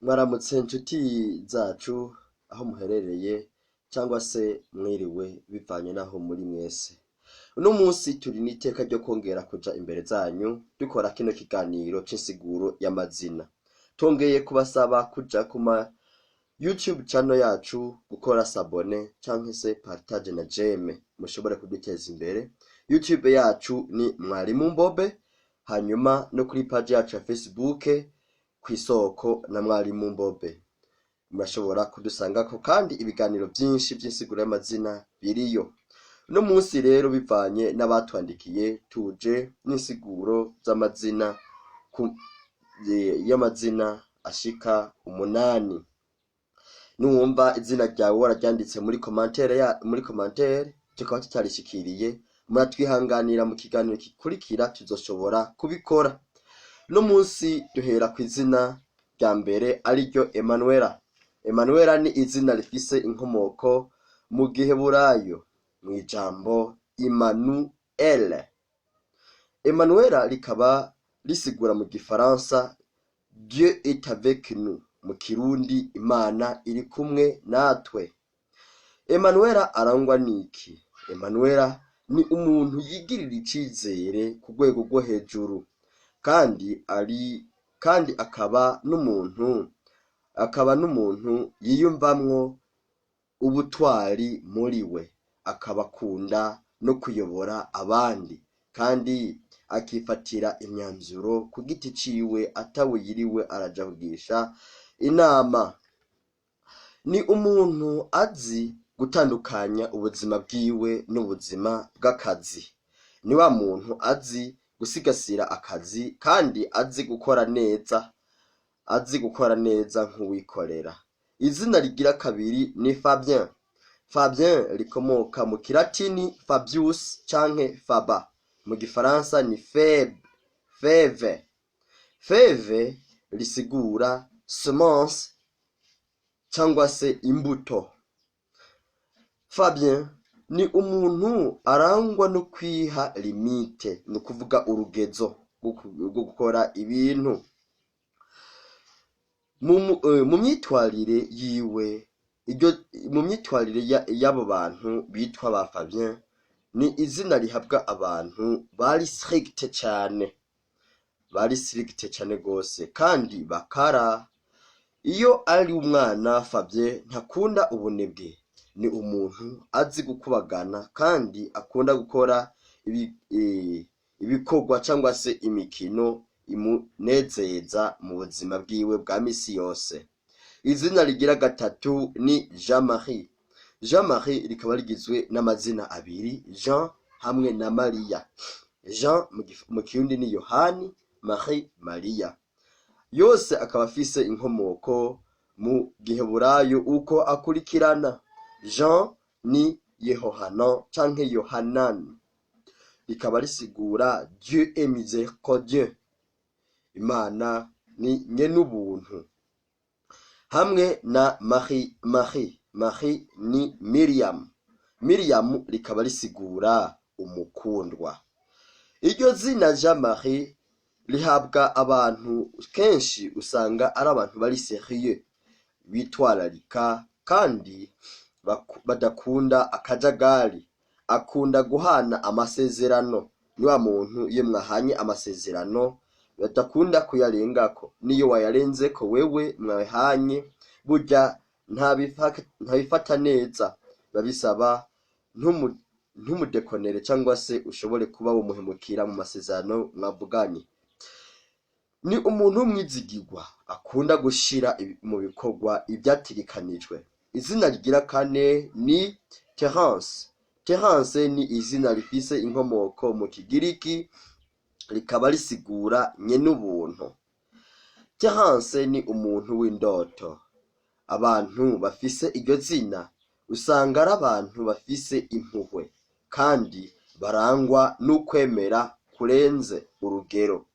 Mwaramutse nshuti zacu aho muherereye cyangwa se mwiriwe bivanye n'aho muri mwese. Uno munsi turi n'iteka ryo kongera kuja imbere zanyu dukora kino kiganiro c'insiguro y'amazina. Tongeye kubasaba kuja ku ma YouTube channel yacu gukora s'abonner canke se partage na j'aime, mushobore kuduteza imbere. YouTube yacu ni Mwarimu Mbobe, hanyuma no kuri page yacu ya Facebook, Kw'isoko na Mwarimu Mbobe, murashobora kudusangako kandi ibiganiro byinshi by'insiguro y'amazina biriyo. Uno munsi rero, bivanye n'abatwandikiye, tuje n'insiguro z'amazina y'amazina ashika 8. Nuwumva izina ryawe wararyanditse muri commentaire, ya muri commentaire tukaba tutarishikiriye, muratwihanganira, mu kiganiro gikurikira tuzoshobora kubikora. Uno munsi duhera ku izina rya mbere, ariryo Emanuela. Emanuela ni izina rifise inkomoko mu Giheburayo, mw'ijambo Immanuel. Emanuela rikaba risigura mu Gifaransa "Dieu est avec nous", mu Kirundi "Imana iri kumwe natwe". Emanuela arangwa n'iki? Emanuela ni umuntu yigirira icizere ku rwego rwo hejuru, kandi akaba n'umuntu yiyumvamwo ubutwari muri we, akaba akunda no kuyobora abandi, kandi akifatira imyanzuro ku giti ciwe atawe yiriwe araja kugisha inama. Ni umuntu azi gutandukanya ubuzima bwiwe n'ubuzima bw'akazi. Ni wa muntu azi gusigasira akazi kandi azi gukora neza nk'uwikorera. Izina rigira kabiri ni Fabien. Fabien rikomoka mu Kilatini Fabius canke Faba, mu Gifaransa ni fève, fève. Fève risigura semence cyangwa se imbuto. Fabien ni umuntu arangwa no kwiha limite, ni ukuvuga urugezo rwo gukora ibintu. Mu myitwarire yiwe, mu myitwarire y'abo bantu bitwa ba Fabien, ni izina rihabwa abantu bari strict cane, bari strict cane gose kandi bakara. Iyo ari umwana, Fabien ntakunda ubunebwe. Ni umuntu azi gukubagana kandi akunda gukora ibikorwa cyangwa se imikino imunezeza mu buzima bwiwe bwa misi yose. Izina rigira gatatu ni Jean Marie. Jean Marie rikaba rigizwe n'amazina abiri, Jean hamwe na Maria. Jean mu Kirundi ni Yohani, Marie Maria. Yose akaba afise inkomoko mu Giheburayo uko akurikirana: Jean ni Yehohana canke Yohanan, rikaba risigura "Dieu est miséricordieux", Imana ni nyen'ubuntu, hamwe na Marie. Marie, Marie ni Miriam. Miriam rikaba risigura umukundwa. Iryo zina Jean Marie rihabwa abantu kenshi usanga ari abantu bari sérieux, bitwararika kandi badakunda akajagari. Akunda guhana amasezerano. Ni wa muntu iyo mwahanye amasezerano badakunda kuyarengako. Niyo wayarenzeko wewe mwahanye, burya ntabifata neza, biba bisaba ntumudekonere cyangwa se ushobore kuba womuhemukira mu masezerano mwavuganye. Ni umuntu w'umwizigirwa, akunda gushira mu bikorwa ivyategekanijwe. Izina rigira kane ni Terence. Terence ni izina rifise inkomoko mu Kigiriki, rikaba risigura nyen'ubuntu. Terence ni umuntu w'indoto. Abantu bafise iryo zina usanga ari abantu bafise impuhwe kandi barangwa n'ukwemera kurenze urugero.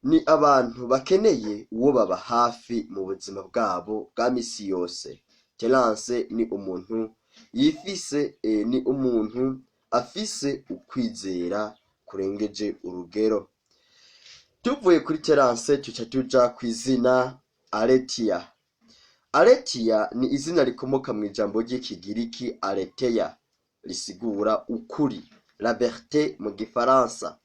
Ni abantu bakeneye uwo baba hafi mu buzima bwabo bwa misi yose. Terence ni umuntu yifise, ni umuntu afise ukwizera kurengeje urugero. Tuvuye kuri Terence, tuca tuja kw'izina Aletia. Aletia ni izina rikomoka mu ijambo ry'Ikigiriki aletheia, risigura ukuri, la vérité mu Gifaransa.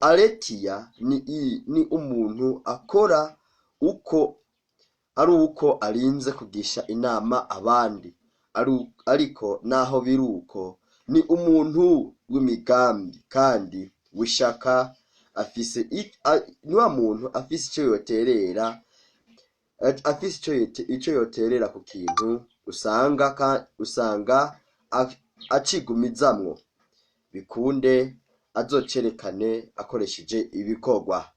Aletia ni umuntu akora uko ari uko arinze kugisha inama abandi, ariko naho biruko ni umuntu w'imigambi kandi w'ishaka afise. Ni wa muntu afise ico yoterera, afise ico yoterera ku kintu, usanga acigumizamwo bikunde azocerekane akoresheje ibikorwa.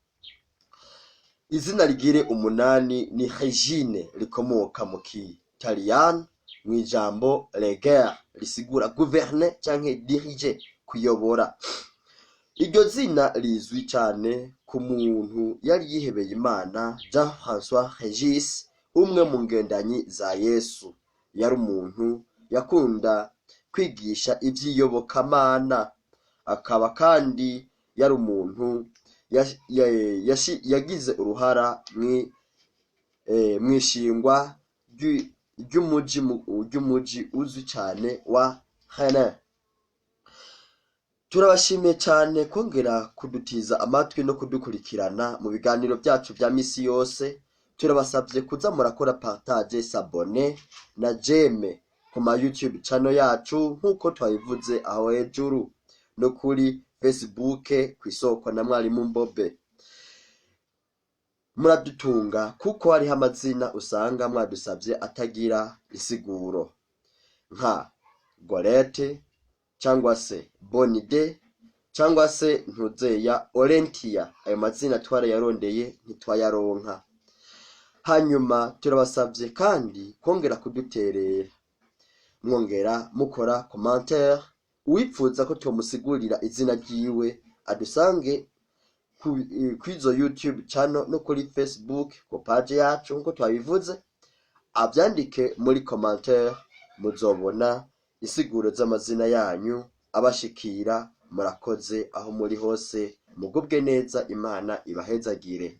Izina rigire umunani ni Regine, rikomoka mu Kitaliyano mw'ijambo regere, risigura gouverner canke diriger, kuyobora. Iryo zina rizwi cane ku muntu yari yihebeye Imana Jean François Regis, umwe mu ngendanyi za Yesu. Yari umuntu yakunda kwigisha ivy'iyobokamana, akaba kandi yari umuntu yagize uruhara mw'ishingwa ry'umuji uzwi cane wa Rennes. Turabashimiye cane kongera kudutiza amatwi no kudukurikirana mu biganiro vyacu vya misi yose. Turabasavye kuza murakora partage, s'abonner na j'aime ku ma YouTube channel yacu, nk'uko twabivuze aho hejuru, no kuri Facebook kw'Isoko na Mwarimu Mbobe. Muradutunga kuko hariho amazina usanga mwadusavye atagira insiguro, nka Gorete cyangwa se Bonide cyangwa se Ntuzeya Olentia. Ayo mazina twarayarondeye ntitwayaronka. Hanyuma turabasavye kandi kongera kuduterera, mwongera mukora commentaire. Uwipfuza ko twomusigurira izina ryiwe adusange kw'izo YouTube channel no kuri Facebook ku page yacu, nkuko twabivuze, avyandike muri commentaire, muzobona insiguro z'amazina yanyu abashikira. Murakoze aho muri hose, mugubwe neza, Imana ibahezagire.